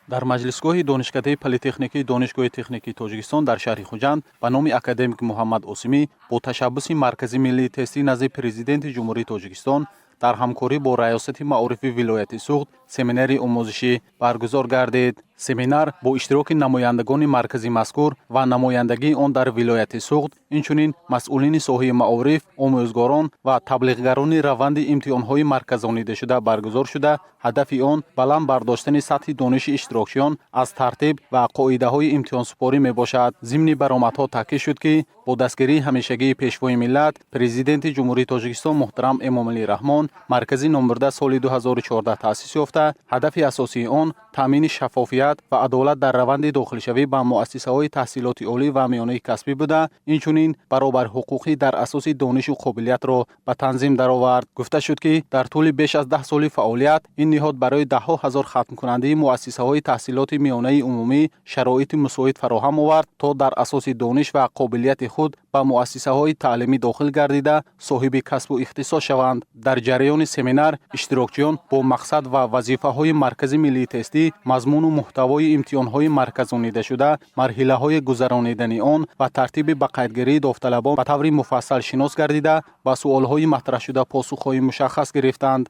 Дар маҷлисгоҳи Донишкадаи политехникии Донишгоҳи техникии Тоҷикистон дар шаҳри Хуҷанд ба номи академик Муҳаммад Осимӣ бо ташаббуси Маркази миллии тестӣ назди Президенти Ҷумҳурии Тоҷикистон дар ҳамкорӣ бо Раёсати маорифи вилояти Суғд семинари омӯзишӣ баргузор гардид. Семинар бо иштироки намояндагони маркази мазкур ва намояндагии он дар вилояти Суғд, инчунин масъулини соҳаи маориф, омӯзгорон ва таблиғгарони раванди имтиҳонҳои марказонидашуда баргузор шуда, ҳадафи он баланд бардоштани сатҳи дониши иштирокчиён аз тартиб ва қоидаҳои имтиҳонсупорӣ мебошад. Зимни баромадҳо таъкид шуд, ки бо дастгирии ҳамешагии Пешвои миллат, Президенти Ҷумҳурии Тоҷикистон муҳтарам Эмомалӣ Раҳмон, маркази номбурда соли 2014 таъсис ёфта, ҳадафи асосии он таъмини шаффофият ва адолат дар раванди дохилшавӣ ба муассисаҳои таҳсилоти олӣ ва миёнаи касбӣ буда, инчунин баробарҳуқуқӣ дар асоси донишу қобилиятро ба танзим даровард. Гуфта шуд, ки дар тӯли беш аз 10 соли фаъолият ин ниҳод барои даҳҳо ҳазор хатмкунандаи муассисаҳои таҳсилоти миёнаи умумӣ шароити мусоид фароҳам овард, то дар асоси дониш ва қобилияти худ ба муассисаҳои таълимӣ дохил гардида, соҳиби касбу ихтисос шаванд. Дар ҷараёни семинар иштирокчиён бо мақсад ва вазифаҳои Маркази миллии тестӣ, мазмуну муҳтавои имтиҳонҳои марказонидашуда, марҳилаҳои гузаронидани он ва тартиби ба қайдгирии довталабон ба таври муфассал шинос гардида, ба суолҳои матраҳшуда посухҳои мушаххас гирифтанд.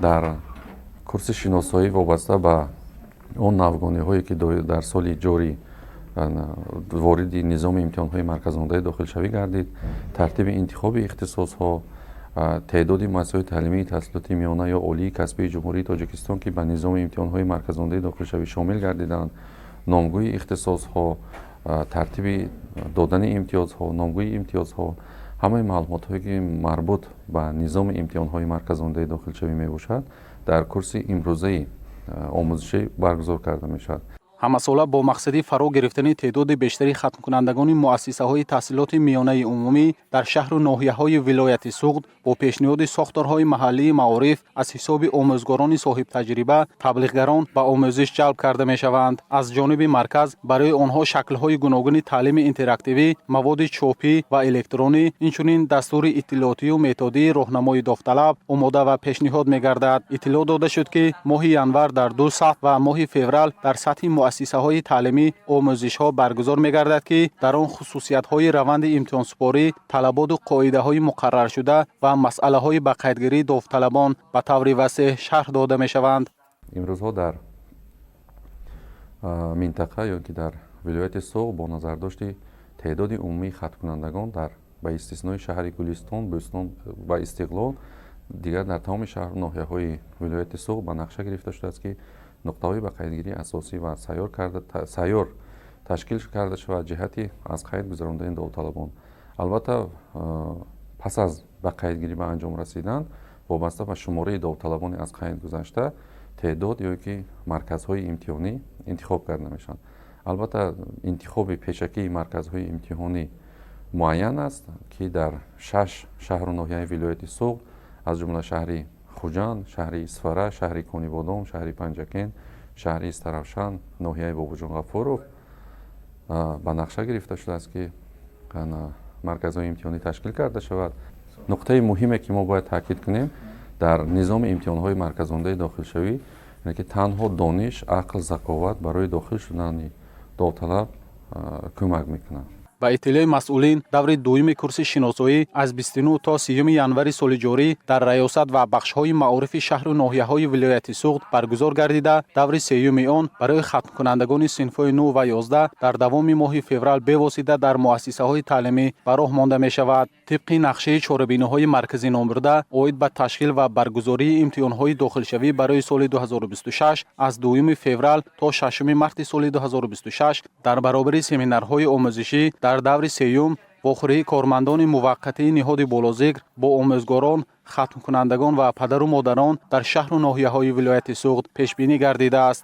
Дар курси шиносоӣ вобаста ба он навгониҳое, ки дар соли ҷорӣ вориди низоми имтиҳонҳои марказонидаи дохилшавӣ гардид, тартиби интихоби ихтисосҳо, теъдоди муассисаҳои таълимии таҳсилоти миёна ё олии касбии Ҷумҳурии Тоҷикистон, ки ба низоми имтиҳонҳои марказонидаи дохилшавӣ шомил гардиданд, номгӯи ихтисосҳо, тартиби додани имтиёзҳо, номгӯи имтиёзҳо, ҳамаи маълумотҳое, ки марбут ба низоми имтиҳонҳои марказонидаи дохилшавӣ мебошад, дар курси имрӯзаи омӯзишӣ баргузор карда мешавад. Ҳамасола бо мақсади фаро гирифтани теъдоди бештари хатмкунандагони муассисаҳои таҳсилоти миёнаи умумӣ дар шаҳру ноҳияҳои вилояти Суғд бо пешниҳоди сохторҳои маҳаллии маориф аз ҳисоби омӯзгорони соҳибтаҷриба таблиғгарон ба омӯзиш ҷалб карда мешаванд. Аз ҷониби марказ барои онҳо шаклҳои гуногуни таълими интерактивӣ, маводи чопӣ ва электронӣ, инчунин дастури иттилоотию методии роҳнамои довталаб омода ва пешниҳод мегардад. Иттилоъ дода шуд, ки моҳи январ дар ду сатҳ ва моҳи феврал дар сатҳи муассисаҳои таълимӣ омӯзишҳо баргузор мегардад, ки дар он хусусиятҳои раванди имтиҳонсупорӣ, талаботу қоидаҳои муқарраршуда ва масъалаҳои ба қайдгирии довталабон ба таври васеъ шарҳ дода мешаванд. Имрӯзҳо дар минтақа ё ки дар вилояти Суғд бо назардошти теъдоди умумии хатмкунандагон дар ба истиснои шаҳри Гулистон, Бӯстон ва Истиқлол, дигар дар тамоми шаҳру ноҳияҳои вилояти Суғд ба нақша гирифта шудааст, ки нуқтаҳои ба қайдгирии асосӣ ва сайёр ташкил карда шавад ҷиҳати аз қайд гузарондани довталабон. Албатта, пас аз ба қайдгирӣ ба анҷом расидан, вобаста ба шумораи довталабони аз қайд гузашта, теъдод ё ки марказҳои имтиҳонӣ интихоб карда мешаванд. Албатта, интихоби пешакии марказҳои имтиҳонӣ муайян аст, ки дар шаш шаҳру ноҳияи вилояти Суғд, аз ҷумла шаҳри Хуҷанд, шаҳри Исфара, шаҳри Конибодом, шаҳри Панҷакент, шаҳри Истаравшан, ноҳияи Бобоҷон Ғафуров ба нақша гирифта шудааст, ки марказҳои имтиҳонӣ ташкил карда шавад. Нуқтаи муҳиме, ки мо бояд таъкид кунем, дар низоми имтиҳонҳои марказонидаи дохилшавӣ, ки танҳо дониш, ақл, заковат барои дохил шудани довталаб кӯмак мекунад. Ба иттилои масъулин, даври дуюми курси шиносоӣ аз 29 то 30 январи соли ҷорӣ дар раёсат ва бахшҳои маорифи шаҳру ноҳияҳои вилояти Суғд баргузор гардида, даври сеюми он барои хатмкунандагони синфҳои 9 ва 11 дар давоми моҳи феврал бевосита дар муассисаҳои таълимӣ ба роҳ монда мешавад. Тибқи нақшаи чорабиниҳои маркази номбурда оид ба ташкил ва баргузории имтиҳонҳои дохилшавӣ барои соли 2026, аз 2 феврал то 6 марти соли 2026 дар баробари семинарҳои омӯзишӣ дар даври сеюм вохӯрии кормандони муваққатии ниҳоди болозикр бо омӯзгорон, хатмкунандагон ва падару модарон дар шаҳру ноҳияҳои вилояти Суғд пешбинӣ гардидааст.